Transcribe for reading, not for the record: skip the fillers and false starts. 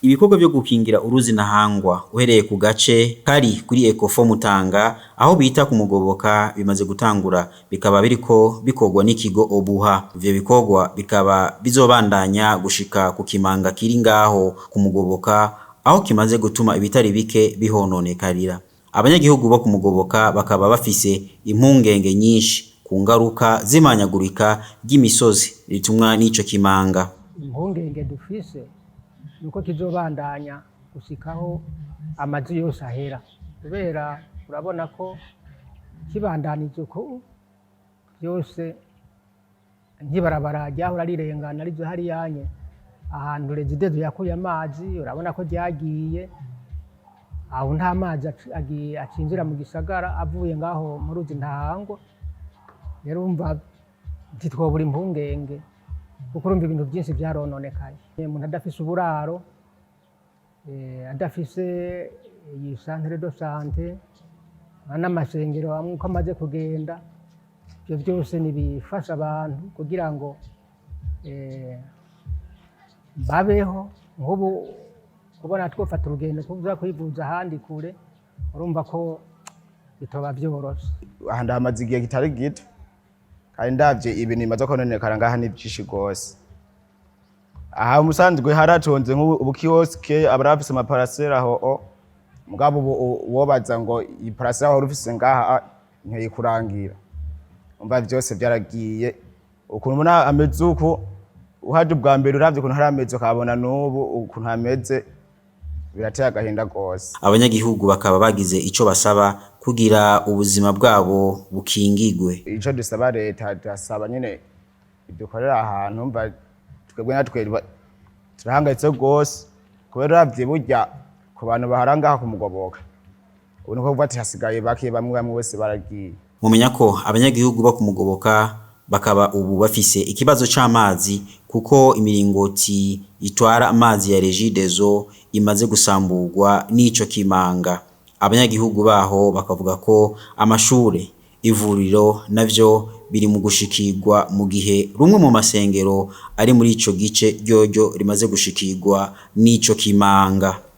Ibikorwa vyo gukingira uruzi Ntahangwa uhereye ku gace kari kuri Ecofo Mutanga aho bita ku Mugoboka bimaze gutangura, bikaba biriko bikorwa n'ikigo Obuha. Ivyo bikorwa bikaba bizobandanya gushika ku kimanga kiri ngaho ku Mugoboka, aho kimaze gutuma ibitari bike bihononekarira. Abanyagihugu bo ku Mugoboka bakaba bafise impungenge nyinshi ku ngaruka z'imanyagurika ry'imisozi ritumwa n'ico kimanga. Impungenge dufise nuko kizobandanya gushikaho amazu yose ahera, kubera urabona ko kibandanije uko byose, nk'ibarabara ryahora rirengana riza hariyanye ahantu Regideso yakuye amazi, urabona ko ryagiye aho, nta mazi agiye acinjira mu gisagara avuye ngaho mu ruzi Ntahangwa. Rero urumva ntitwobura impungenge, kuko urumva ibintu byinshi byarononekaye. Umuntu adafise uburaro, adafise iyi centre de santé n'amasengero amwe uko amaze kugenda, ibyo byose nibifasha abantu kugira ngo babeho. Nk'ubu kubona twofata urugendo kuza kwivuza ahandi kure, urumva ko bitoba vyoroshe. Aha ndahamaze igihe kitari gito, kandi ndavye ibintu bimaze kononekara ngaha ni vyinshi gose. Aha musanzwe haratonze nk'ubu kiosque, abari bafise ama parcelles aho o mugabo ubu wobaza ngo iyi parcelle wahora ufise ngaha ntiyikurangira. Umva, vyose vyaragiye. Ukuntu ubona ameze uku, uhaje ubwa mbere uravye ukuntu hari ameze, ukabona n'ubu ukuntu hameze, birateye agahinda gose. Abanyagihugu bakaba bagize ico basaba kugira ubuzima bwabo bukingigwe. Ico dusaba leta, turasaba nyene idukorera ahantu. Mva twebwe natwe turahangayitse rwose, kubera uravye burya ku bantu bahara ngaha kumugoboka, ubu niko kuvuga ati hasigaye bake, bamwe bamwe bose baragiye. Mumenya ko abanyagihugu bo kumugoboka bakaba ubu bafise ikibazo c'amazi, kuko imiringoti itwara amazi ya Regideso imaze gusamburwa n'ico kimanga. Abanyagihugu baho bakavuga ko amashure, ivuriro navyo biri mu gushikirwa, mu gihe rumwe mu masengero ari muri ico gice ryoryo rimaze gushikirwa n'ico kimanga.